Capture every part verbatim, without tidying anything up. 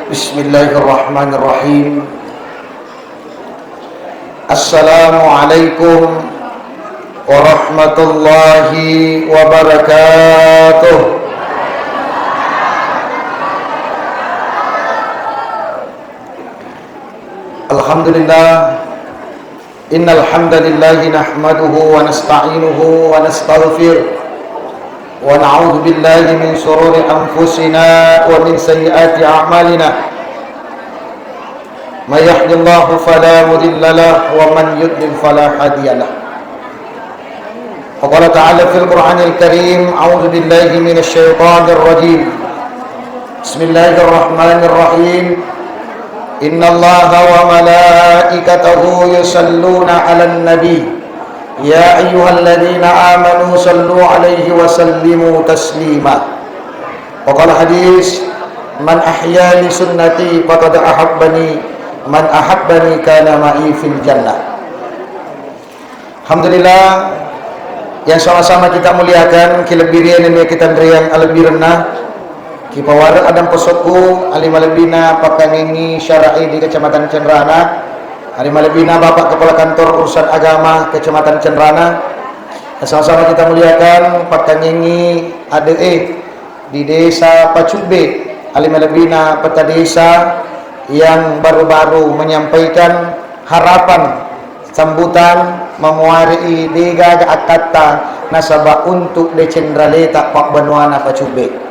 Bismillahirrahmanirrahim. Assalamualaikum warahmatullahi wabarakatuh. Alhamdulillah. إن الحمد لله نحمده ونستعينه ونستغفره، ونعوذ بالله من شرور أنفسنا ومن سيئات أعمالنا. من يهد الله فلا مضل له، ومن يضلل فلا هادي له. وقال تعالى في القرآن الكريم: أعوذ بالله من الشيطان الرجيم. بسم الله الرحمن الرحيم. إن الله وملائكته يصلون على النبي، يا أيها الذين آمنوا صلوا عليه وسلموا تسليما. وقال حديث: من أحيا لسنتي فقد أحبني، من أحبني كان معي في الجنة. Alhamdulillah, yang sama-sama kita muliakan, ki lebbi riani mi kita nriang alebbirenna, ki paware adang pesokku, ali malebbina pakkangengi syara'i di Kecamatan Cenrana, ali malebbina Bapak Kepala Kantor Urusan Agama Kecamatan Cenrana, yang sama-sama kita muliakan, pakkangengi ade'e di Desa Pacubbe, ali malebbina Peta Desa yang baru-baru menyampaikan harapan sambutan mamuare'i degaga akkatta nasaba untuk decenraleta pabbanuana Pacubbe.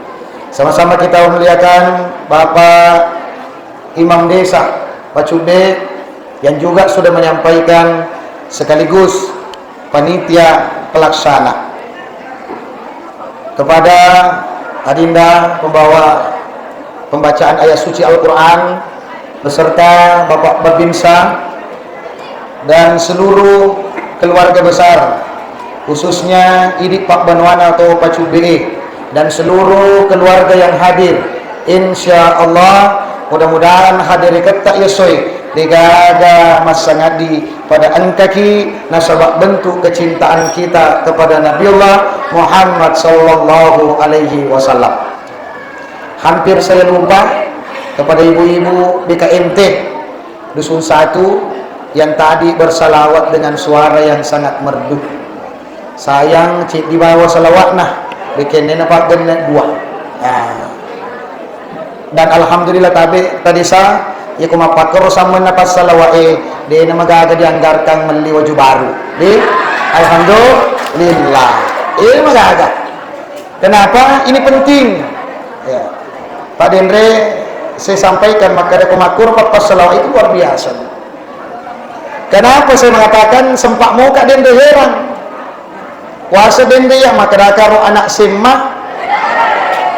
Sama-sama kita muliakan Bapak Imam Desa Pacubbe yang juga sudah menyampaikan sekaligus panitia pelaksana. Kepada Adinda pembawa pembacaan ayat suci Al-Quran beserta Bapak Babinsa dan seluruh keluarga besar, khususnya idi pabbanuana atau Pacubbe dan seluruh keluarga yang hadir. Insya Allah, mudah-mudahan hadir ketta yessoe degaga massangaddi pada engkaki nasaba bentuk kecintaan kita kepada Nabiullah Muhammad sallallahu alaihi wasallam. Hampir saya lupa, kepada ibu-ibu B K M T Dusun Satu yang tadi bersalawat dengan suara yang sangat merdu. Sayang, ceddi bawa salawatna, bekennena paggenne dua. Nah. Dan alhamdulillah tabe tadesa, iya ko mappakkoro sammenna passalawa'e, de'na magaga dianggarkan melli waju baru. De, alhamdulillah. Eh, magaga. Kenapa? Ini penting. Ya. Pak Denre, saya sampaikan, maka ada ko makkoro pappassalawa'e itu luar biasa. Kenapa saya mengatakan sempat moka Denre heran? Puasa Denre ya, makkadaka ro anak semma.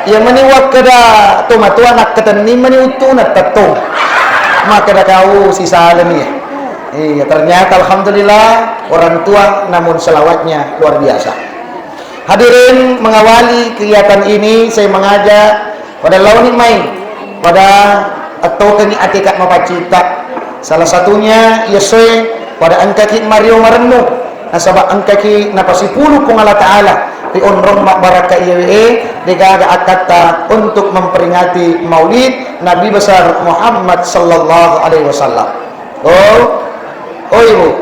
Iya meni wakkada tomatoa nakkatenni meni uttuna tettong. Makkadaka, "Oh, sisalani ya." Iya, ternyata alhamdulillah orang tua namun selawatnya luar biasa. Hadirin, mengawali kegiatan ini saya mengajak pada laoni mai, pada attokengi atekat mapaccita. Salah satunya yessoe pada engkaki mario marennu, nasaba engkaki napasipulu Puang Allah Ta'ala ri onrong mabbarakka iyewe, degaga akkatta untuk memperingati Maulid Nabi besar Muhammad sallallahu alaihi wasallam. Oh, oh ibu.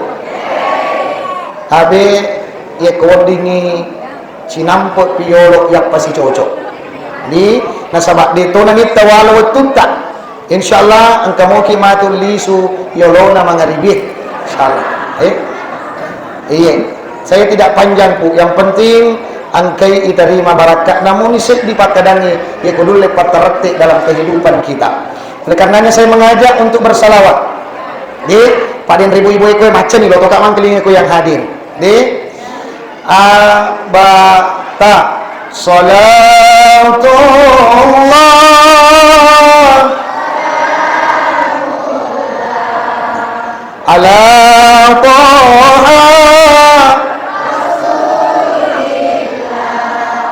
Tabe, iya ko weddingngi cinampe pi yolo yappa sicocok. Di, nasaba de to namitta wala wettutta. Insyaallah engka moki matu lisu yolona mangaribie. Insyaallah. Eh? Iya. Saya tidak panjang, Bu. Yang penting engkai iterima barakka. Namun seddi pakkadangngi, iya ko dulle pattarette dalam kehidupan kita. Oleh karenanya saya mengajak untuk bersalawat. Di, pada ibu-ibu koe macca ni lo toka mangkelingi ko yang hadir. Di, a, ba, ta. Salatullah ala Taha.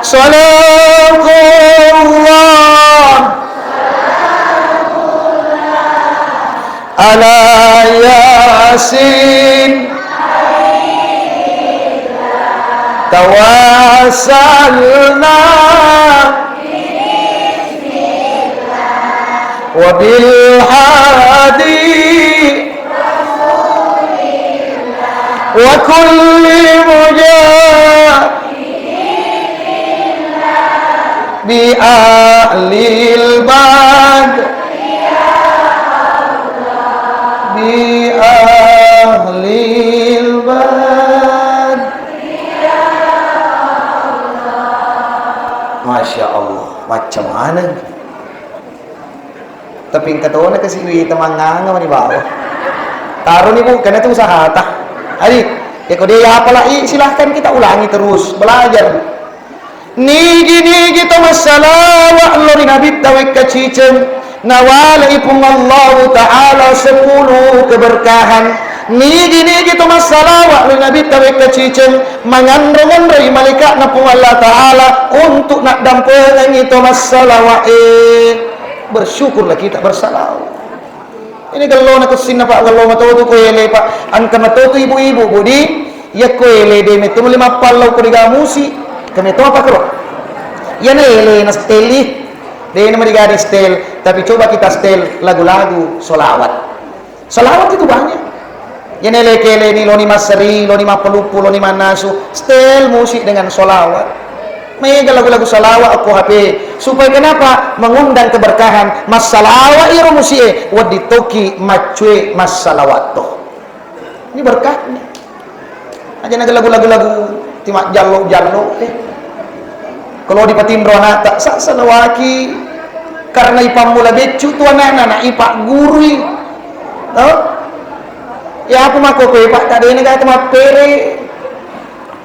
Salatullah ala Yasin. Tawassalna. وبالهادي وكل مجاهد بأهل البدر بأهل البدر. Masya Allah, macam mana ini? Tapi engka tona kasi wi temanganga mani bawa. Taroni, Bu, karena itu usahata. Adi, ya ko dia apalagi, silahkan kita ulangi terus, belajar. Nigi-nigi to massalawa lo ri Nabitta wekka ciceng, nawalai Puang Allahu Ta'ala sepuluh keberkahan. Nigi-nigi to massalawa lo ri Nabitta wekka ciceng, manganro-nganroi malaikatna Puang Allah Ta'ala untuk naddampengengi to massalawa e. Bersyukurlah kita bersalawat. Ini gellona kessinna, Pak, gello matotu ko ele, Pak. Engka matotu ibu-ibu, Budi, iya ko ele de metto mulle mappallau ko digamusi. Ke metto apa kero? Iya na ele na setel i. De na merigadi setel, tapi coba kita setel lagu-lagu solawat. Solawat itu banyak. Iya na ele kele ni, loni masseri, loni mappaluppu, loni mannasu, setel musik dengan solawat. Mega lagu-lagu salawat ko H P. Supaya kenapa? Mengundang keberkahan. Massalawa iro musie, wedding toki maccue massalawat to. Ini berkahnya. Aja naga lagu-lagu, lagu tima jallo-jallo, eh. Kalau dipatinro anak tak sa salawaki karena ipammula beccu tu anak-anak ipaggurui. Oh? Ya apa mako kue Pak, tak ada negara mappere.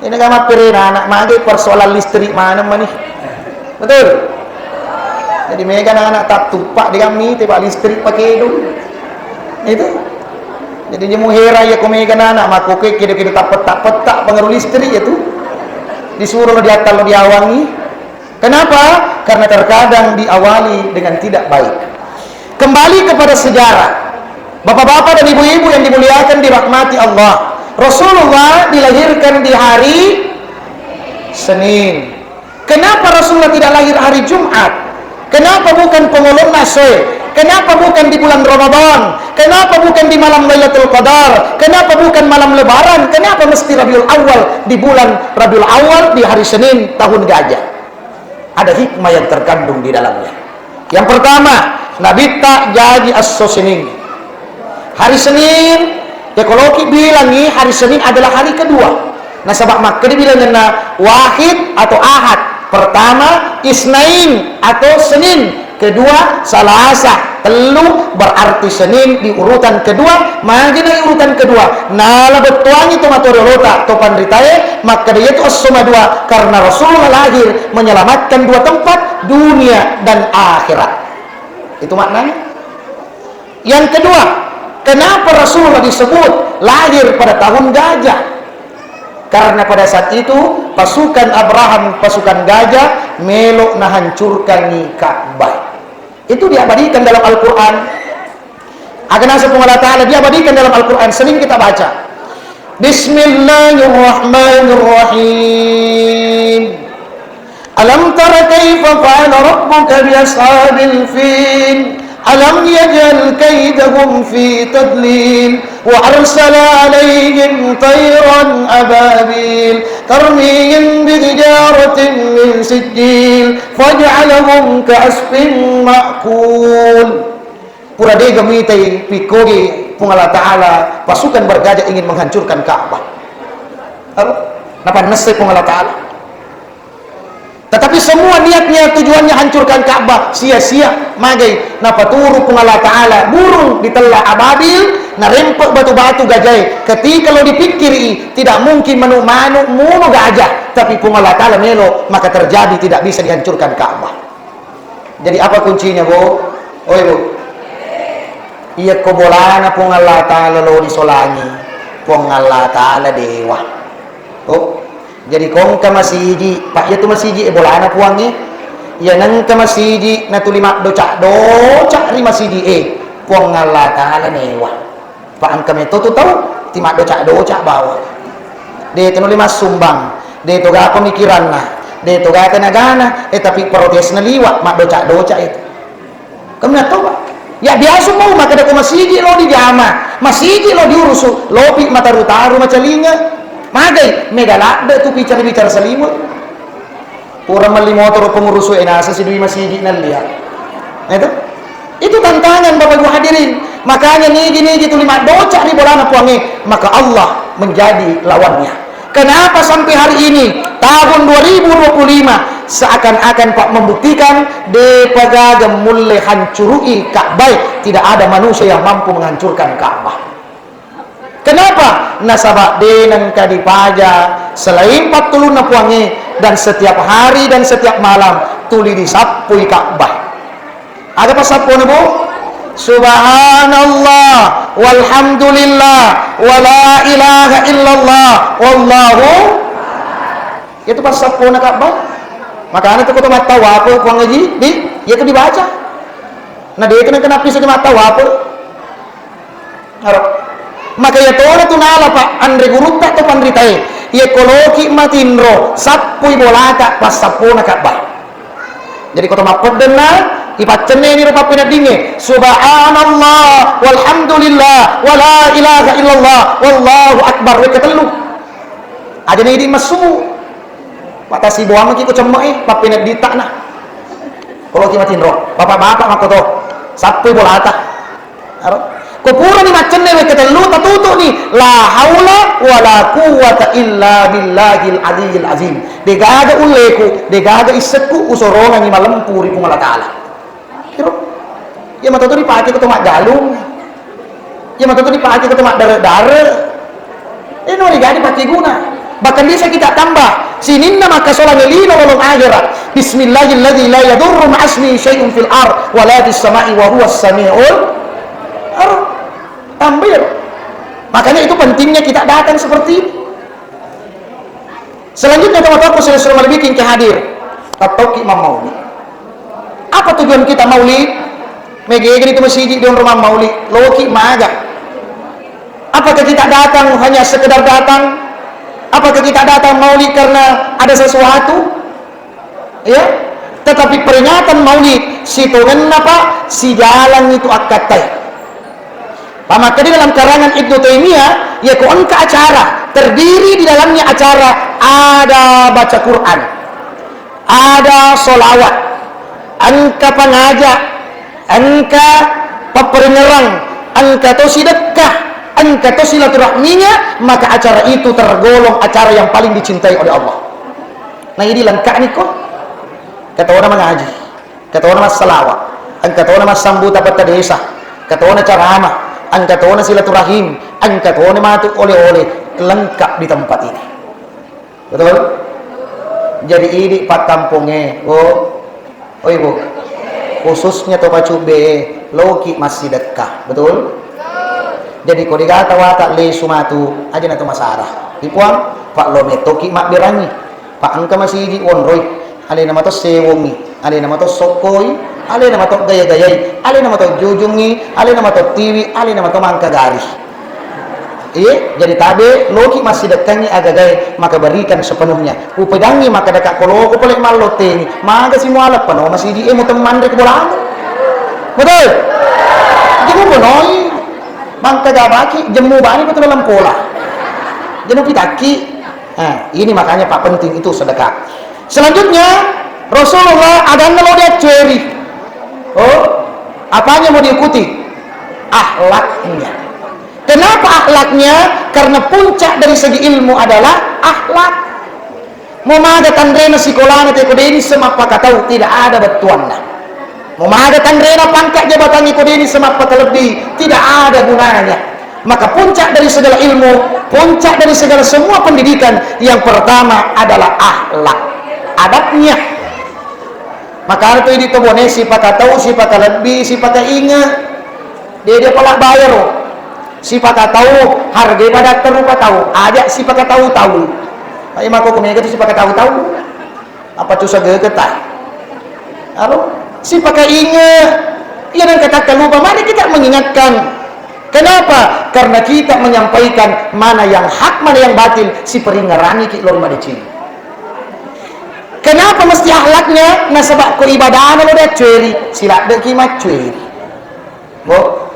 Ini kan mappere anak mage persoalan listrik mana mani. Betul? Jadi mega anak-anak tak tupak dengan mite, Pak, listrik pakai itu. Itu. Jadi jemu hera ya ko mega anak mako kue kira-kira tak petak-petak pengaruh listrik itu. Disuruh lo diatal lo diawangi. Kenapa? Karena terkadang diawali dengan tidak baik. Kembali kepada sejarah. Bapak-bapak dan ibu-ibu yang dimuliakan, dirahmati Allah, Rasulullah dilahirkan di hari Senin. Kenapa Rasulullah tidak lahir hari Jumat? Kenapa bukan pengolonna soe? Kenapa bukan di bulan Ramadan? Kenapa bukan di malam Lailatul Qadar? Kenapa bukan malam Lebaran? Kenapa mesti Rabiul Awal, di bulan Rabiul Awal, di hari Senin tahun gajah? Ada hikmah yang terkandung di dalamnya. Yang pertama, Nabitta jaji esso Senin. Hari Senin, ya kalau ki bilangi hari Senin adalah hari kedua. Nasaba makkeda bilangenna Wahid atau Ahad. Pertama, Isnain atau Senin. Kedua, Salasa. Tellu, berarti Senin di urutan kedua. Magi na urutan kedua? Nala bettuangi to matoriolota, to panritae, makkeda iyatu esso madua karena Rasulullah lahir menyelamatkan dua tempat, dunia dan akhirat. Itu maknanya. Yang kedua, kenapa Rasulullah disebut lahir pada tahun gajah? Karena pada saat itu pasukan Abraham, pasukan gajah, melo nahancurkangi Ka'bah. Itu diabadikan dalam Al-Quran. Akan naseng Puang Allah Ta'ala diabadikan dalam Al-Quran, sering kita baca. Bismillahirrahmanirrahim. Alam tara kaifa fa'ala rabbuka bi ashabil fil. Alam yaj'al kaidahum fi tadlil. Wa arsala alaihim tayran ababil. Tarmihim bi hijaratin min sijjil. Faj'alahum ka'asfin ma'kul. Pura dega muitai pikkogi Puang Allah Ta'ala pasukan bergajah ingin menghancurkan Ka'bah. Apa? Napannessai Puang Allah Ta'ala. Tetapi semua niatnya, tujuannya hancurkan Ka'bah, sia-sia. Magai? Napaturu Puang Allah Ta'ala burung ditella ababil, narempe batu-batu gajae. Ketika lo dipikkiri, tidak mungkin manu-manu muno gajah, tapi Puang Allah Ta'ala melo, maka terjadi tidak bisa dihancurkan Ka'bah. Jadi apa kuncinya, Bu? Oi, Bu. Iya ko bolana Puang Allah Ta'ala lo disolangi, Puang Allah Ta'ala dewa. Oh, jadi kongka masiji, Pak, iya tu masiji e bolana Puang e. Iya nengka masiji natuli maddoca-doca ri masiji e, Puang Allah Ta'ala newa. Pa engka metto tu tau ti maddoca-doca bawang. De to nuli massumbang, de to ga pemikiranna, de to ga tenagana, eh, tapi protesna liwa maddoca-doca itu. Kamu nak tahu, Pak? Ya biasa mau makkeda ko masigi lo dijama, masigi lo diurusu, lopi mataru-taru macalinga. Magai, mega ladde tu bicara-bicara saliweng. Pura melli motoro pengurusu e nasa sidui masigi nallia. Itu? Itu tantangan Bapak Ibu hadirin. Makanya nigi-nigi tuli maddoca ri bolana Puangnge, maka Allah menjadi lawannya. Kenapa sampai hari ini, tahun dua ribu dua puluh lima, seakan-akan Pak membuktikan depa gaga mulle hancurui Ka'bah, tidak ada manusia yang mampu menghancurkan Ka'bah. Kenapa? Nasaba de nengka dipaja selain pattulunna Puangnge, dan setiap hari dan setiap malam tuli disappui Ka'bah. Aga passappona, Bu? Subhanallah, walhamdulillah, wala ilaha illallah, wallahu. Itu passappona Ka'bah. Makanya tu ko to mattawaf, Puang Haji, di, itu dibaca. Nah, dia itu nengka nappi saja mattawaf. Aro. Maka iya tona tu nala, Pak, anre gurutta to panritae. Iya koloki matinro, sappui bolata passappona Ka'bah. Jadi ko to mappeddenna, ipaccenneni ro pappeneddingnge, subhanallah, walhamdulillah, wala ilaha illallah, wallahu akbar, wekka tellu. Aja na idi massubu. Matasiboang maki ko cemme e, pappeneddita na. Koloki matinro, bapak-bapak makko to, sappui bolata. Aro? Ko purani maccenne wekka tellu, tatutu'ni. La haula wala quwwata illa billahil aliyyil azim. Degaga ulleku, degaga issekku, usorongangi malempu ri Puang Allah Ta'ala. Iro. Iya matoto dipake ko to maggalung. Iya matoto dipake ko to maddare-dare. Eh, no, rigadi pakkeguna. Bahkan bisa kita tambah. Sininna makkasolangnge lino lolong akhirat. Bismillahilladzi la yadurru ma'asmihi syai'un fil ard wa la fis sama'i wa huwas sami'ul ar-. Tambah. Makanya itu pentingnya kita datang seperti ini. Selanjutnya, teman-teman, saya suruh malebbikin ke hadir. Tattauki mammauli. Apa tujuan kita maulid? Megegeri itu masjid di rumah maulid. Loki maga. Apakah kita datang hanya sekedar datang? Apakah kita datang maulid karena ada sesuatu? Ya, tetapi peringatan maulid sitongenna, Pak, sijalang itu akkatai. Pamakkedai dalam karangan Ibnu Taimiyah, ya ko engka acara, terdiri di dalamnya acara ada baca Quran, ada solawat, engka pangaja, engka papparingerang, engka to sidekka, engka to silaturahminya, maka acara itu tergolong acara yang paling dicintai oleh Allah. Nah, ini lengkap nih kok. Ketona mengaji, ketona massalawa, engka tona massambuta petta desa, ketona carama, engka tona silaturahim, engka tona matu oleh-oleh, lengkap di tempat ini. Betul? Jadi idi pakkampongnge, Bu. Oi, Bu. Khususnya to pacubbe, loki massidekka. Betul? Jadi ko degata wata lesu matu, aja na to masalah. Ipuang, Pak, lo mettoki mabberangi. Pak, engka masigi wonroi. Alena mato sewongi, alena mato sokkoi, alena mato gaya-gayai, alena mato jujungi, alena mato tiwi, alena mato mangkagari. Iye, jadi tabe loki massidekkangi agagae, maka berikan sepenuhnya. Upedangi maka deka koloko pole mallottengi, maga simuala pano masigi e mutemmanre ke bolamu. Betul? Jemu bonoi, mangka gabaki, jemu bani betul dalam pola. Jenu pitakki. Nah, ini makanya Pak penting itu sedekah. Selanjutnya, Rasulullah adanna mau diaccueri. Oh, apanya mau diikuti? Akhlaknya. Kenapa akhlaknya? Karena puncak dari segi ilmu adalah akhlak. Mau maga tanrena sikolana te ko deni semappaka tau, tidak ada bettuanna. Mau maga tanrena pangkat jabatan ko deni semappaka lebbi, tidak ada gunanya. Maka puncak dari segala ilmu, puncak dari segala semua pendidikan, yang pertama adalah akhlak, adabnya. Makana tu idi to bone sipaka tau, sipaka lebbi, sipaka inge. De dia pala bayaro. Sipaka tau, harge pada rupa tau, aja sipaka tau-tau. Ai mako kumega tu sipaka tau-tau. Apa tu sagegeta? Aro, sipaka inge. Iya dan kata lupa, mari kita mengingatkan. Kenapa? Karena kita menyampaikan mana yang hak, mana yang batil, siperingerangi ki lor madeceng. Kenapa mesti akhlaknya? Nasaba ko ibadahna lo diaccueri, siladdeki maccueri. Bo,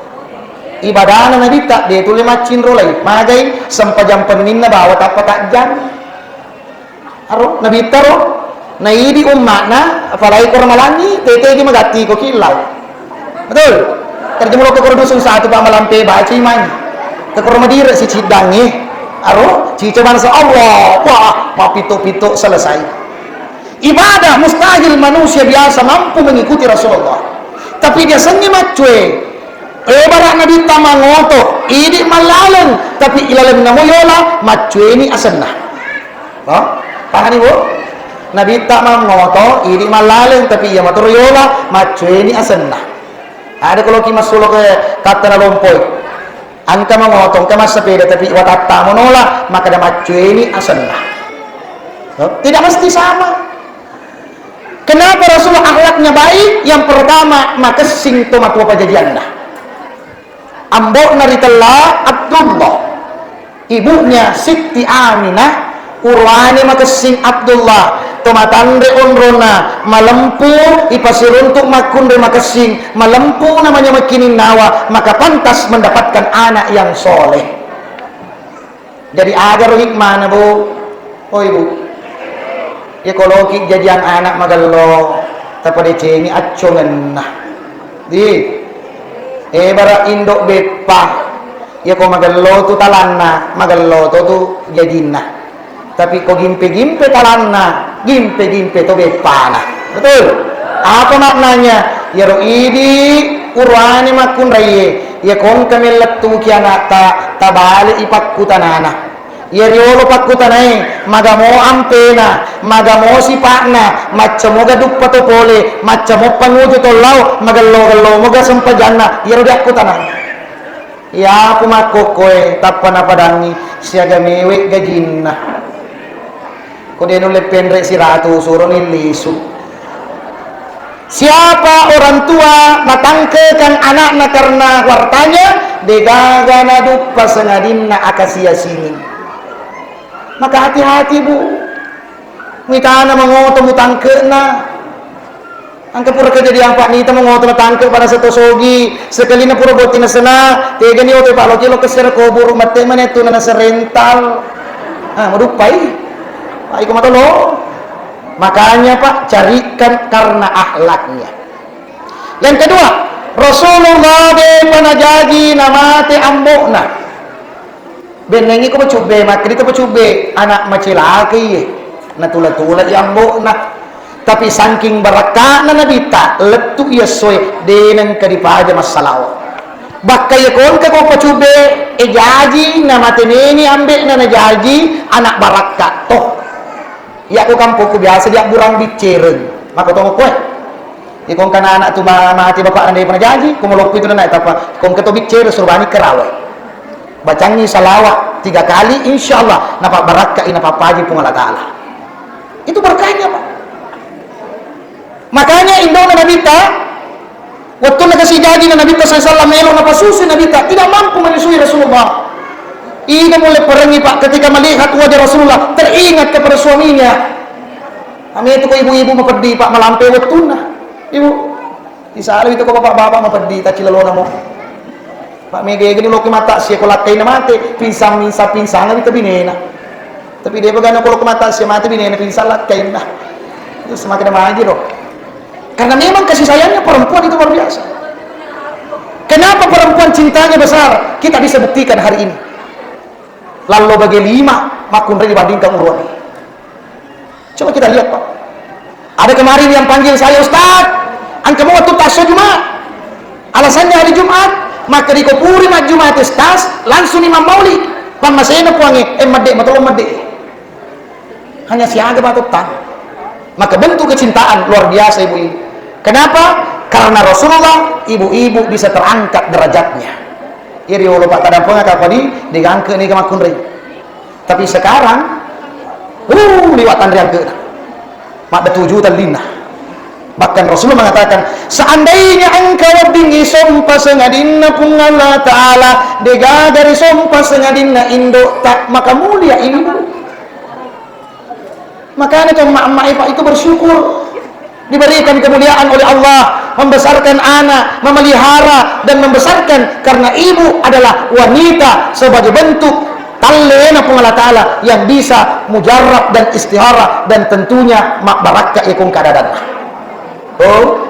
ibadana Nabitta de tuli maccinrolai, magai sempajang penninna bawa tappa tajjang. Aro Nabitta ro, naidi umma'na, apalagi ko Ramalangi, tetegi magatti ko killau. Betul? Terjemur ko koro dusun satu pa malampe baca imani. Ke koro madire si ciddangi. Aro, cica bangsa Allah, wah, mapito-pito selesai. Ibadah mustahil manusia biasa mampu mengikuti Rasulullah. Tapi dia sengi maccue. Eh, bara Nabitta mangoto, idi mallaleng, tapi ilalenna mo yola, maccueni asenna. Oh, pahani, Bu? Nabitta mangoto, idi mallaleng, tapi iya matoro yola, maccueni asenna. Ada kalau ki massulo ke katta na lompoi. Engka mangoto, engka massepeda, tapi watatta monola, maka da maccueni asenna. Oh, tidak mesti sama. Kenapa Rasulullah akhlaknya baik? Yang pertama, makessing to matua pajajianna. Ambo'na ritella Abdullah, ibunya Sitti Aminah, uruane makessing Abdullah, to matanre onrona, malempu, ipasiruntuk makkunre makessing, malempu namanya makininnawa, maka pantas mendapatkan anak yang soleh. Jadi aga ro hikmana, Bu? Oh, Ibu. Iya ko loki jajiang anak magello, tapadecengi accongenna. Di, ebara indo beppa. Iya ko magello tu talanna, magello to tu jajinna. Tapi ko gimpe-gimpe talanna, gimpe-gimpe to beppana. Betul? Apa maknanya? Iyaro idi uruane makkunraie, iya ko engka mellettuki anakta, tabale i pakkutanana. Iya riolo pakkutanae, magamo ampena, magamo sipa'na, maccamoga duppa to pole, maccamo panguju to lao, magello-gello moga sempajanna, iyaro diakkutanang. Iyaku makkokkoe tappa napadangi siaga mewe gajinna. Ko de nulle penre siratu, suroni lisu. Siapa orang tua natangkekang anakna karena wartanya, degaga naduppa sengadinna akasia singing. Maka hati-hati, Bu. Mitana mangoto mutangkekna. Engka pura kejadian, Pak, nita mangoto natangke pada seto sogi, sekelina pura botting nasena, tegani oto, Pak, loki lo kesser koburu, mette mane tu nana serental. Ah, maduppai. Pak, iko matolo. Makanya, Pak, carikan karena akhlaknya. Yang kedua, Rasulullah de panajaji namate ambo'na. Bennengngi ko pacubbe, makkeda to pacubbe, anak macelakai iye, natula-tula i ambo'na. Tapi sangking barakka'na Nabitta, lettu i essoe, de nengka dipaja massalawa. Bakka iya ko engka ko pacubbe, e jaji, namate meni ambe'na, najaji anak barakka to. Iya ko kampokku biasa diabburang biccereng. Makkotongokkoe. Iko engka anak tu ma-, mati bapakna de panajaji, ko maloppi tu nana, tappa ko engka to biccere suruh bani karawe. Bacangi salawat tiga kali, insya Allah napabbarakkai, napappaji Puang Allah Ta'ala. Itu berkahnya, Pak. Makanya indona Nabitta, wettunna kasi jaji na Nabitta sallallahu alaihi wasallam, melo napasusui Nabitta, tidak mampu menyusui Rasulullah. Ida mulai perengi, Pak, ketika melihat wajah Rasulullah, teringat kepada suaminya. Ame tu ko ibu-ibu mapeddi, Pak, malampe wettunna. Ibu, isala itu ko bapak-bapak mapeddi, taccilalona mo. Pak, mega-ega ni loki mata sia ko lakkaina mate, pinsang-, pinsang-, pinsang-, itu binena. Tapi de bagana ko loki mata sia mate binena, pinsang lakkaina. Itu semakin maji loh. Karena memang kasih sayangnya perempuan itu luar biasa. Kenapa perempuan cintanya besar? Kita bisa buktikan hari ini. Lallo bage lima makkunrai dibandingkan uruan. Coba kita lihat, Pak. Ada kemarin yang panggil saya, "Ustaz, engka mo wettu tasso Jumat." Alasannya hari Jumat, maka dikopuri mat Jumat, Ustaz, langsung Imam Mauli. Pammasena Puangnge, eh, medde, matolo medde. Hanya siaga batotta. Maka bentuk kecintaan luar biasa ibu-ibu. Kenapa? Karena Rasulullah, ibu-ibu bisa terangkat derajatnya. Iri olo Pak tadampengaka padi digangke ni ke makkunrai. Tapi sekarang, uh, liwat tanriangkena. Madda tuju tallinna. Bahkan Rasulullah mengatakan, seandainya engka wedding isompa sengadinna Puang Allah Ta'ala, degaga risompa sengadinna indo, tak maka mulia ibu. Makanya tuh emak-emak, Pak, itu bersyukur. Diberikan kemuliaan oleh Allah, membesarkan anak, memelihara dan membesarkan karena ibu adalah wanita sebagai bentuk tallena Puang Allah Ta'ala yang bisa mujarrab dan istihara dan tentunya mabbarakka ikung keadaanna. Oh,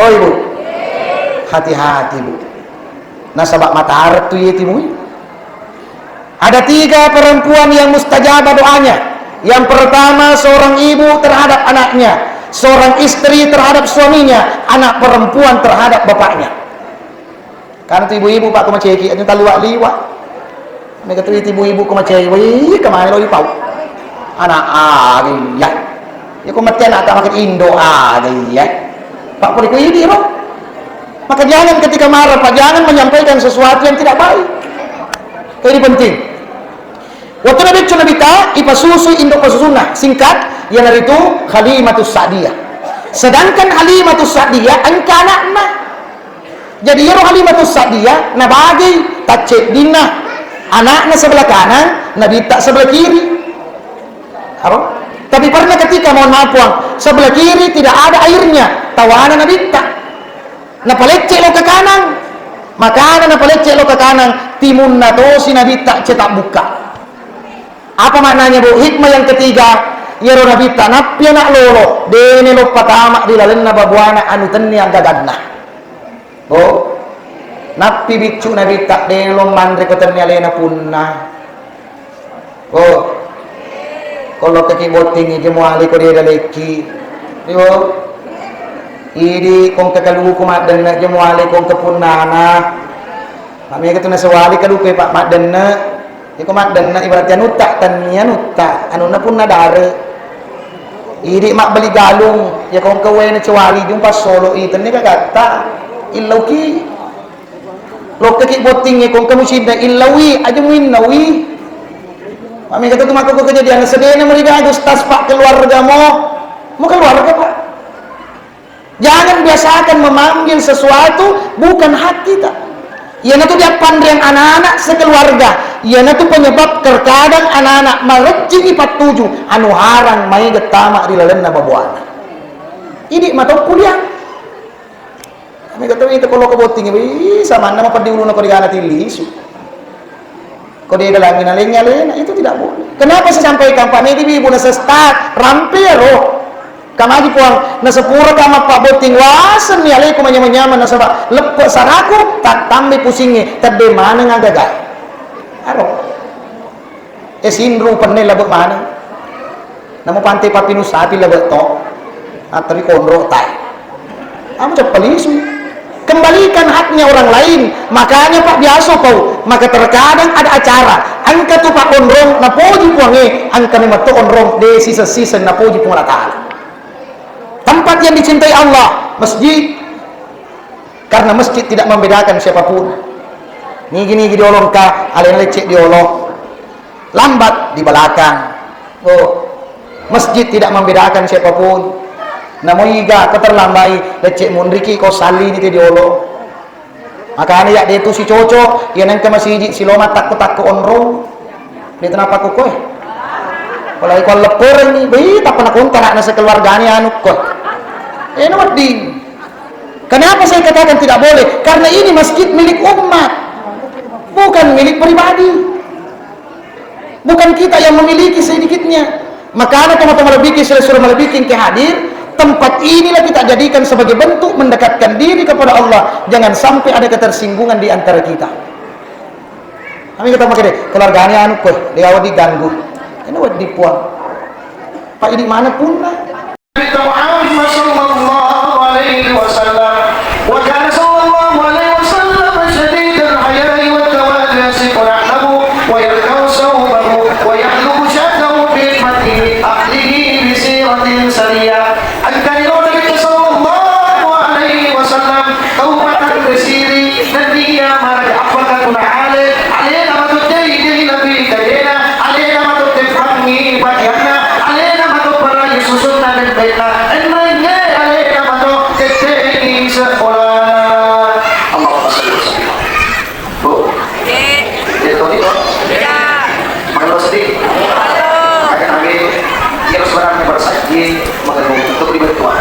oh ibu, hati-hati bu. Nasaba matarettu yetimu. Ada tiga perempuan yang mustajabah doanya. Yang pertama, seorang ibu terhadap anaknya, seorang istri terhadap suaminya, anak perempuan terhadap bapaknya. Kan tu ibu-ibu, Pak, ko maceki, anu taluwa liwa. Mega tu ibu-ibu ko maceki, wih, kemana lo ipau? Anak, ah, iya. Ya, ko mati anak tak makan indo, ah, iya. Pak, ko di ko idi, Pak. Maka jangan ketika marah, Pak, jangan menyampaikan sesuatu yang tidak baik. Ini penting. Waktu Nabi Nabitta, ipasusu indo pasusunna, singkat, iyanaritu Halimatus Sa'diyah. Sedangkan Halimatus Sa'diyah engka anakna. Jadi, iyaro Halimatus Sa'diyah nabagi tacceddinna, anakna sebelah kanan, Nabitta sebelah kiri. Apa? Tapi pernah ketika, mohon maaf, Puang, sebelah kiri tidak ada airnya, tawana Nabitta. Napalecce lo ke kanan. Makana napalecce lo ke kanan, timunna tosi Nabitta cetak bukka. Apa maknanya, Bu? Hikmah yang ketiga, iyaro Nabitta nappi anak lolo, dene lo patama ri lalenna babuana anu tennia gaganna. Bu, nappi biccu Nabitta, dene lo manre ko tennia alena punna. Oh, ko lokkaki botting, ije muali ko dia dalekki. Iyo. Idi kongka kaluku maddenne, ije muali kongka punnana. Mami itu nasawali kaluku, Pak, maddenne. Iko maddenne ibarat anutta, tannia anutta, anunna punna dare. Idi mabbali galung, ya kongka waena cewali jumpa solo i, tenni kagatta. Illauki. Lokkaki bottingnge kongka mucinna illaui, aja muinnaui. Mami kata tu mako kejadian sedena merigaga ustaz, Pak, keluarga mo. Mo keluarga, Pak. Jangan biasakan memanggil sesuatu bukan hak kita. Iyanatu diappanreang anak-anak sekeluarga. Iyanatu penyebab terkadang anak-anak mareccingi pattuju anu harang maega tama ri lalenna babuana. Idi matoppuliang. Mega to itu kalau kebotting, ih, samanna mapeddi uluna ko digana tilisu. Ko dia dalangi nalengi alena, itu tidak boleh. Kenapa saya sampaikan, Pak? Medi ibu nasa start, rampe ro. Kamaji puang, nasepura kama Pak botting, wasen ni aleku manyamang-nyamang nasaba leppe saraku, tak tambe pusingnge, tedde maneng agaga. Aro. Eh, sinru penne labe maneng. Namo pante papinu sapi labe to. Atau di konro tai. Kamu cepat lisu. Kembalikan haknya orang lain. Makanya Pak biasa kau. Maka terkadang ada acara. Engka tu Pak Onrong, napoji puange. Engka memang tu Onrong. De season-season napoji Puang Allah Ta'ala. Tempat yang dicintai Allah. Masjid. Karena masjid tidak membedakan siapapun. Nigi-nigi diolong ka, alena lecce diolong. Lambat di belakang. Oh, masjid tidak membedakan siapapun. Namo iga ko terlambai, lecce munriki ko salli ni te diolong. Makanya ya de tu si cocok, ya nengka masiji si loma takko-takko onrong. Dia kenapa kok koe? Apalagi kalau lepereng ni, bih, tak pernah kontak anak sekeluarganya anu koe. Eh, no wedding. Kenapa saya katakan tidak boleh? Karena ini masjid milik umat, bukan milik pribadi. Bukan kita yang memiliki sedikitnya. Makanya teman-teman lebih, saya suruh lebih ke hadir. Tempat inilah kita jadikan sebagai bentuk mendekatkan diri kepada Allah. Jangan sampai ada ketersinggungan di antara kita. Kami kita pakai deh, keluarganya anu kue, dia awal diganggu. Ini wadi puang. Pak, ini mana pun lah. Muhammad sallallahu alaihi wasallam. Wa kana sallallahu alaihi wasallam syadidal haya'i wat tawadhu'i, yasifu na'lahu wa yarfa'u thawbahu wa yahlubu syatahu fi hikmatihi ahlihi bi siratin sariyah. Engkani ro Nabi sallallahu alaihi wasallam tau matang besiri nennia maraja appaka kuna ale, alena matu jai-jai nabi kajena, alena matu teppangi pakeanna, alena matu parai susunna dempena, enrengnge alena matu tette'i sekolana. Allahumma shalli wa sallim. Bu? Iya. Iya, Tony, Tony? Iya. Makan roti? Makan. Makan, amin. Iya, sebenarnya baru saja makan roti. Itu di bawah.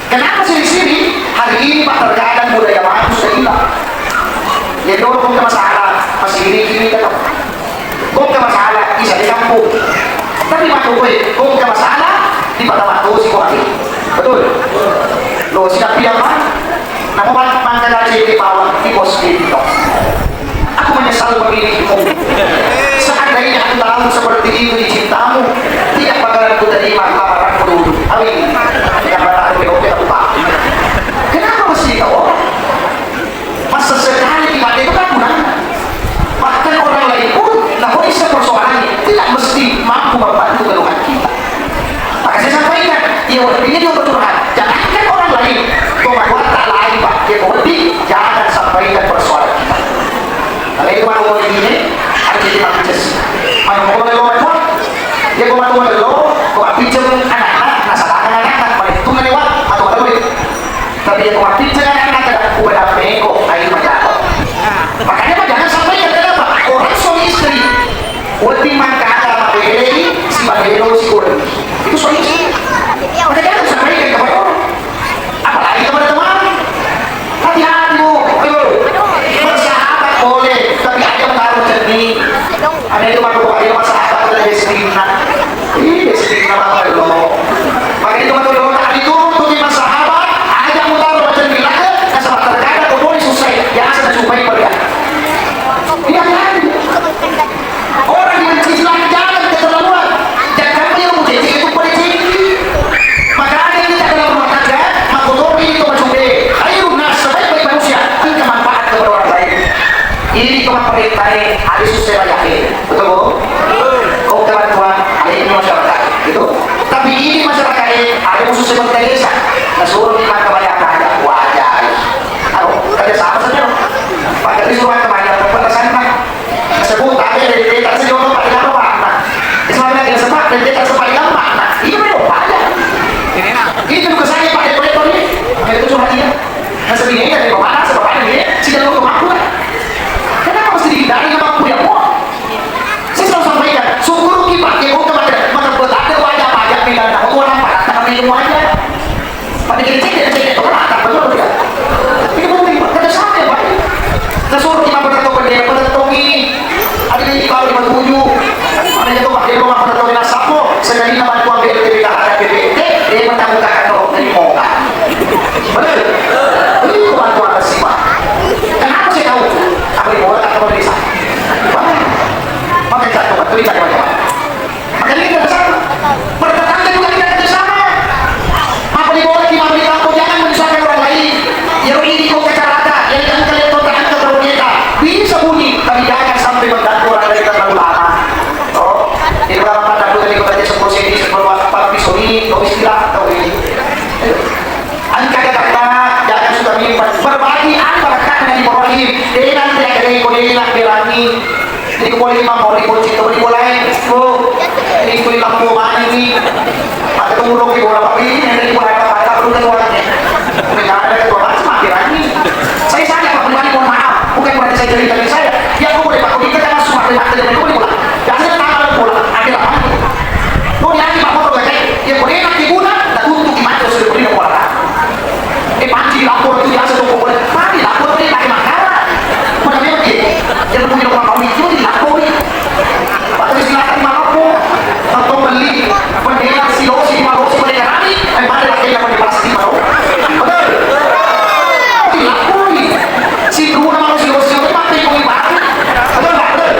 Kenapa siri-siri? Hari ini, Pak, terkadang budaya baru sudah hilang. Ya, dulu pun masalah, masih ini, ini, tetap. Kok ke masalah, bisa di kampung. Tapi matu gue, kok ke masalah, di Batam matu si kuali. Betul? Lo, siapa yang mana? Nama man-, mangkana cewek bawang, di bos di TikTok. Aku menyesal memilihmu. Seandainya aku tahu seperti itu di cintamu, tidak bakalan ku terima lamaranmu dulu. Amin. Yang mana aku oke, aku, Pak. Kenapa mesti kau orang? Masa sekali dipakai itu kan gunanya. Bahkan orang lain pun, nah, kok bisa persoalannya, tidak mesti mampu membantu keluhan kita. Maka saya sampaikan, ya, wedding dia bercurhat. Jangankan orang lain, kau tak lain, Pak. Ya, wedding, jangan sampaikan persoalan kita. Kalau itu mau ini, harus kita pijak. Mana mau kalau mau, ya, kau mau lo, kau pijak anak-anak, nah, salah anak-anak, paling itu kan lewat, atau apa, tapi yang khawatir jangan ada ubah meko, ayo, majago. Makanya, Pak, jangan sampai, kenapa? Orang suami istri, wedding mangkala mabeleni, si mabelo, si kuring. Itu suami istri. Maka jangan sampai ke kepada orang. Apalagi kepada teman. Hati-hati, Bu. Ayo. Bersahabat boleh, tapi aja menaruh cermin. Ada itu mah, pokoknya masalah apa tuh, bestinna. Ih, bestinna apa lo? Makanya itu mah tuh, tadi tuh, tuh, lima sahabat, aja mutar macam gila, eh, nasaba terkadang kau boleh susah, ya, asal supaya pergi. Iya, kan? Orang yang kecil jalan keterlaluan. Jangan dia mau cek itu pada cek. Maka ada yang kita dalam rumah tangga, maka kotor ini tuh macam deh. Ayo, nah, sebaik-baik manusia, engka manfaat kepada orang lain. Ini cuma perintah, ada susah banyak. Betul, Bu? Kau kebantuan, ada ini masyarakat, gitu. Tapi ini masyarakat ini, ada khusus seperti desa. Nah, suruh kita kebanyakan, ada wajah. Aduh, kerja sama saja. Pak, tadi suruh kebanyakan, petasan, Pak. Sebut, tapi ada di desa, sejono, Pak, kenapa, Pak? Nah, di sana ada sempat, dan dia tak sempat, Pak. Nah, ini belum, Pak, aja. Ini tugas saya, Pak, dari proyek ini. Nah, itu cuma dia. Nah, sebenarnya dari bapak, sebab ada dia, si jalur kemampuan. Kenapa mesti dihindari, Pak, punya, Bu? Saya selalu sampaikan, syukur ki, Pak, ya, kok kemarin, mana buat ada wajah pajak, pegang tahu, orang Pak, tangan minum aja. Pada kita cek, cek, cek, orang Pak, betul tidak? Ini penting, Pak. Kata siapa, Pak? Kita suruh kita pada tahu bendera, pada tahu ini. Ada yang di bawah lima tujuh. Ada yang tahu, Pak, dia rumah pada tahu, nah, siapa? Sekali nama tuan B L T B K ada B P T, dia bertanggung jawab, tahu, dari Moka. Betul? Itu bantuan bersih, Pak. Kenapa saya tahu? Apa di Moka, apa di desa? Maka kita tahu, betul, kita tahu. Makanya kita bersama. Bertetangga juga kita bersama. Apa diboleh di mabri kampung, jangan menyusahkan orang lain. Ya, ini kok kecamatan, yang kan kalian kota angkat terlalu kita. Bisa bunyi, tapi jangan sampai mengganggu orang lain terlalu lama. Oh, ini berapa pada bulan di kota Jepang sini, sebelum apa, pisau ini, kau istilah, kau ini. Engka kata, jangan suka mimpi. Berbagi apa kata Nabi Ibrahim? Dengan dia kata, kau dia nak berani. Jadi, ko boleh imang, mau dikunci, ko boleh lain. Ko, ini ko lampu mana ini? Maka tu urung di bola, tapi ini yang dari bola, kata, kata, belum ketua. Mereka ada ketua, macam apa lagi? Saya saja, Pak Pribadi, mohon maaf. Bukan berarti saya cerita dari saya. Ya, aku boleh, Pak, kita jangan semua terima, terima, terima, bola. Jangan saya tangan bola, ada apa? Mau diambil, Pak, foto, kayak, ya, boleh, nanti guna, tak untuk di mata, sudah beri bola. Eh, panci lapor itu biasa tuh, pokoknya. Mati lapor, dia pakai makara. Pada memang dia, dia punya rumah kami itu, dilapori. Waktu silakan malapor, atau beli, bendera silosi, malosi, bendera kami, eh, pada lagi yang beli plastik, mau. Betul? Dilapori. Si Bruno mau silosi, itu mati, kau ibarat. Betul nggak? Betul?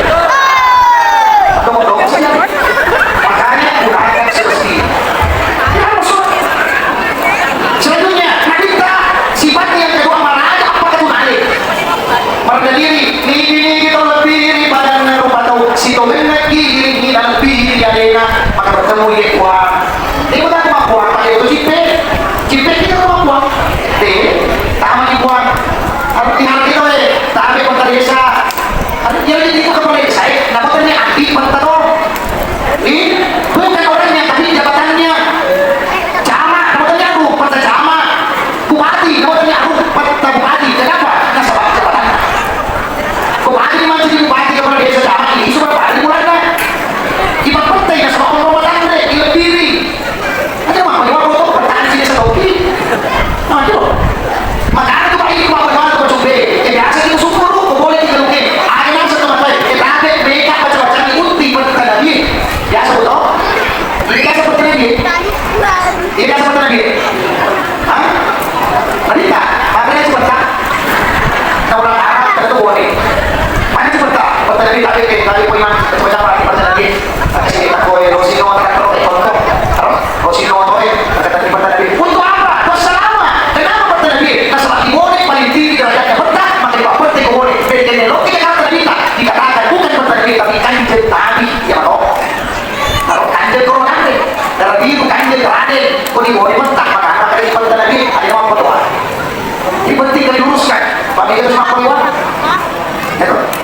Tapi itu cuma keliwat.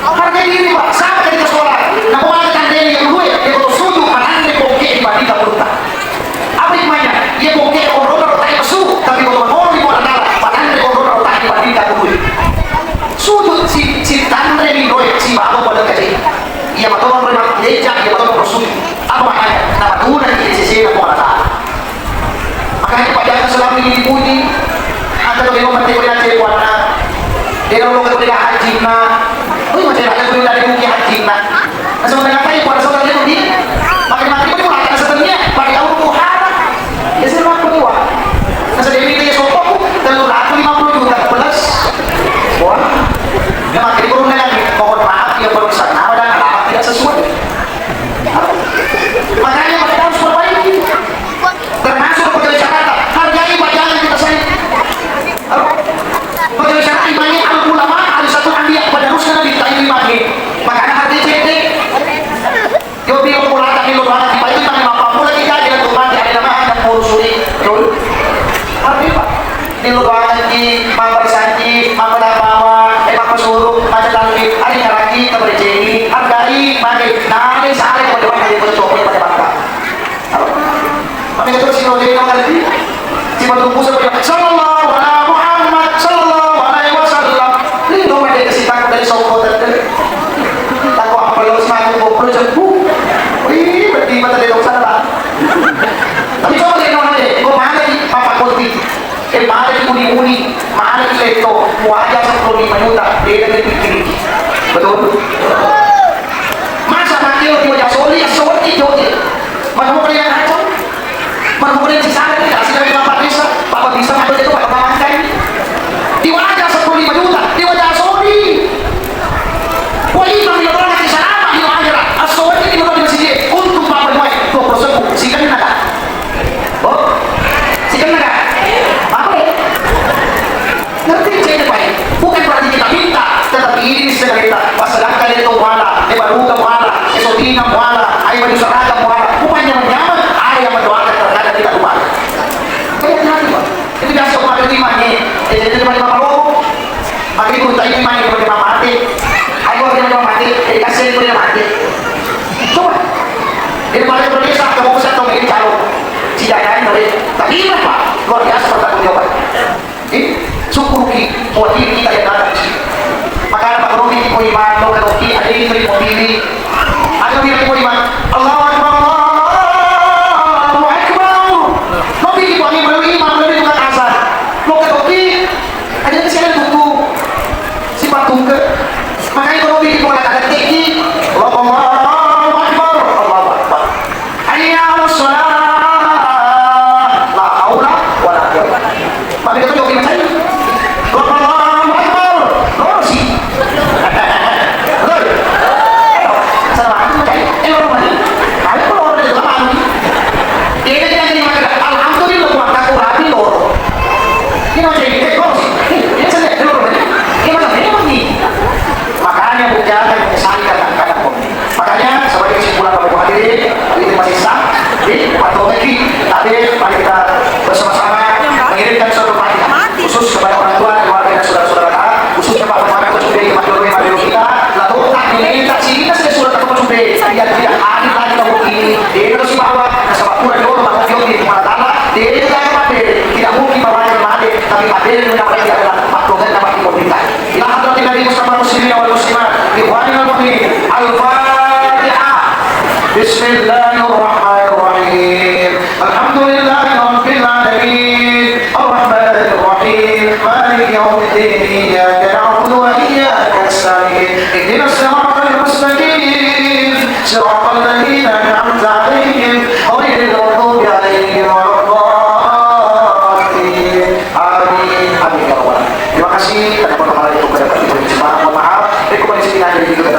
Hargai diri, Pak. Sama ketika sholat. Napa maka tandai yang dulu ya, dia betul sujud, mananre bongke di balik dapurta. Apa hikmahnya? Iya bongke kondona rotak itu su, tapi kalau mau di bola tala, mananre kondona rotak di balik dapur. Sujud si, si tanre di doe, si babo pada kecil. Iya, matolong rema, dia jak, iya, matolong sujud. Apa makanya? Nama tuna di sisi bola tala. Makanya kebanyakan selama ini dipuji, ada bagaimana mati punya cewek warna. Dia kalau ke punya haji na, oh, masih ada punya dari mungkin haji na. Nah, sebenarnya apa yang pada saudara itu di, makin mati pun akan sebenarnya pakai tahu Tuhan. Ya, saya mampu nih, Wak. Nah, saya minta ya sopok, telur aku lima puluh juta plus. Wah, ya, makin turun dengan, mohon maaf, ya, barusan nama dan alamat tidak sesuai. Makanya, kita harus perbaiki. Termasuk pegawai Jakarta, hargai Pak, jangan kita sayang. Pegawai Jakarta imani al ulama, al satu ambil penerus karena ditaimi imani. Makanya hargai C T. Yo, bilang pula tak milu doang, tiba itu imani apa pula kita, kita tuh mati, ada nama, ada ngurus suri. Betul? Hargai, Pak. Di lubanganki, mapparisangki, mappadapawa, e, mappasuru, maccatanki, aringaraki, tabarecengi, hargai, mage, nare sare ko dewan hari ko coba pada bangka. Mami itu sino de no ngerti. Si batu busa pada sallallahu ala Muhammad sallallahu alaihi wasallam. Lino made kasi takut dari soko tadi. Takut apa lo semakin goblok jengku. Wih, berarti mata dia dosa lah. Tapi coba dia nong aja, gua mana di papa koti. Eh, mana di uni-uni, mana di leto, waja sepuluh lima juta, beda di pikir. Betul? Masa pakai di wajah soli, soli joget. Mana mau kalian kacau? Mana mau kalian cisara, dikasih dari bapak desa, bapak bisa ngambil itu, bapak makan. Di wajah sepuluh lima juta, di wajah soli. Wah, itu yang orang nanti selama di akhirat. Asal itu di masjid, untuk bapak mulai dua puluh sepuluh, sih kan ada. Oh, sikenna ga? Apa ya? Ngerti cek, Pak? Bukan berarti kita minta, tetapi ini sekedar kita. Pasalkan itu muala, eh, baru ke muala, eh, sodina muala, ayo baju seragam muala. Bukan nyaman-nyaman, ada yang mendoakan terhadap kita lupa. Kayak nanti, Pak. Itu biasa umat terima nih. Eh, jadi terima lima puluh. Magi guru tadi main kepada mama mati. Ayo dia mama mati, jadi kasih dia mati. Coba. Dia pada Indonesia, kamu bisa tahu ini calo. Tidak ada yang boleh. Tapi ini, Pak, luar biasa pertanggung jawaban. Jadi, syukur ki, buat diri kita yang datang di sini. Maka ada Pak Robi, Ibu Iman, lo kata Oki, ada ini terima diri. Ada diri Ibu Iman. Allahu Akbar, Allahu Akbar. Lo bikin Ibu Iman, lo bikin Iman, lo bikin tukang azan. Lo kata Oki, Aja sih ada tunggu. Si patungke. Makanya kalau bikin bola kagak tinggi. Allahu Akbar, Allahu Akbar. Hayya 'alas shalah. La haula wala quwwata. Makanya itu joki macam ini. Allahu Akbar. Lo sih. Betul. Sama aku macam ini. Eh, lo mana? Kalau lo udah lama ini. Dia kan jadi macam, "Alhamdulillah, Tuhan, aku rapi, lo." Ini macam ini, eh, kok sih? Eh, biasa deh, dulu, ini mana memang nih? Makanya, Bu, jangan menyesali kata-kata kau. Makanya, sebagai kesimpulan, Bapak Ibu hadirin, itu masih sah, di Pak Tomeki, tapi mari kita bersama-sama mengirimkan suatu Fatihah khusus kepada orang tua, keluarga, dan saudara-saudara kita, khususnya Pak Muhammad Kucumbe, Pak Jokowi, Pak Jokowi kita, lalu tak diminta sini, kita sudah ketemu Kucumbe, yang tidak hadir lagi tahun ini, dia terus bawa, nasaba pura jodoh, Pak Jokowi, Pak Tata, dia tidak ada, tidak mungkin bawa yang hadir, tapi hadir yang dapat dia adalah Pak Jokowi, Pak Jokowi. Ila hadratin Nabi Mustafa muslimin wal muslimat, ikhwanil mu'minin. Al-Fatihah. Bismillahirrahmanirrahim. Alhamdulillahi rabbil alamin. Arrahmanirrahim. Maliki yaumiddin. Iyyaka na'budu wa iyyaka nasta'in. Ihdinas siratal mustaqim. Siratal ladzina an'amta 'alaihim ghairil maghdubi 'alaihim waladdallin. Amin. Amin ya rabbal alamin. Terima kasih, karena pertama kali kepada Pak Ibu Jemaah, mohon maaf, eh, kembali sini nanti di kita